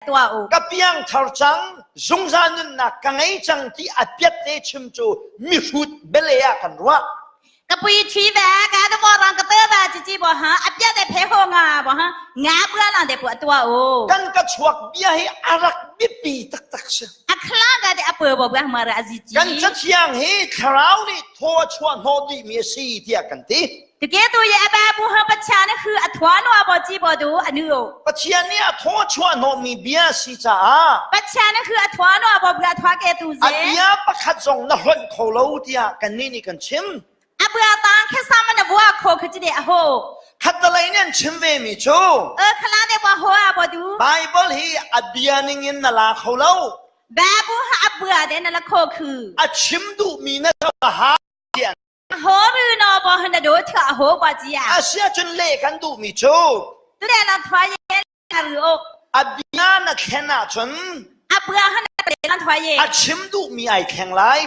Tuah u. Ka piangthar cang, zungzal nunnak ka ngei cang ti a piat te chim cu mihrut bele ah kan ruah. Ka pui thi ve ka da bo rang ka te va chi chi bo ha a piat te phe ho nga bo ha nga bua lang de pu tua u. Kan ka chuak bia hi a rak biapi taktak si. A khla ga de a pu bo bua ma ra azi chi. Kan cathiang hi thlarau nih thaw a chuah hnawh dih mi a si tiah kan ti. Tike tu ye aba bu ha Pathian nih hu a thua no abo chi bo du anu. Pathian nih a thaw chuah hnawhmi bia si caah Pathian nih hu a thua no abo bia thua ke tu a ze. bia pakhat zong na hlonh kho lo tiah kannih nih kan chim. A bua tang khe sama na bua kho khe chi de a ho. Khattalei nih an chim ve mi cu E khala de bo ho a bo du. Bible hi a bia ning in na la kho lo. Ba bu ha a bua de na la kho khu. A chim duhmi na ha tiah Ho ru no bo han do tha ho ba ji a. Asiahcun leh kan duhmi cu Tu le la thwa ye la ru o. A bia na thlen ahcun A bua han la thwa ye. A chim duhmi ai thleng lai.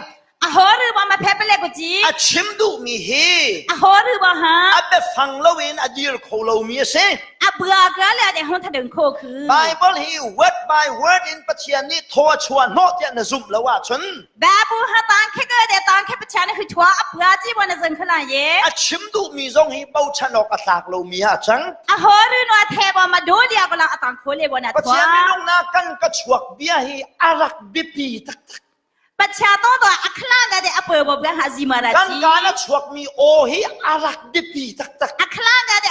A ho ru ba ma phe pele ko ji. A chim duhmi hi A ho ru ba ha. A biafang loin a dir kho lomi a si. A bua ka le de hong tha ding kho khu. Bible hi word by word in Pathian nih thaw a chuah hnawh tiah na zumh lo ahcun Babu ha tang khe ke de tang khe pachan hu thua a pua chi bona zan khala ye. A chim duhmi zong hi bochan awk a tlak lomi ah cang. A ho ru no the bo ma do lia ko la atang kho le bona thua. Pathian minung na kan ka chuak bia hi a rak biapi taktak. Pacha to to akhla ga de apo bo ga ha zi mara chi. Kan ka na chuak mi aw hi a rak biapi taktak. Akhla ga de.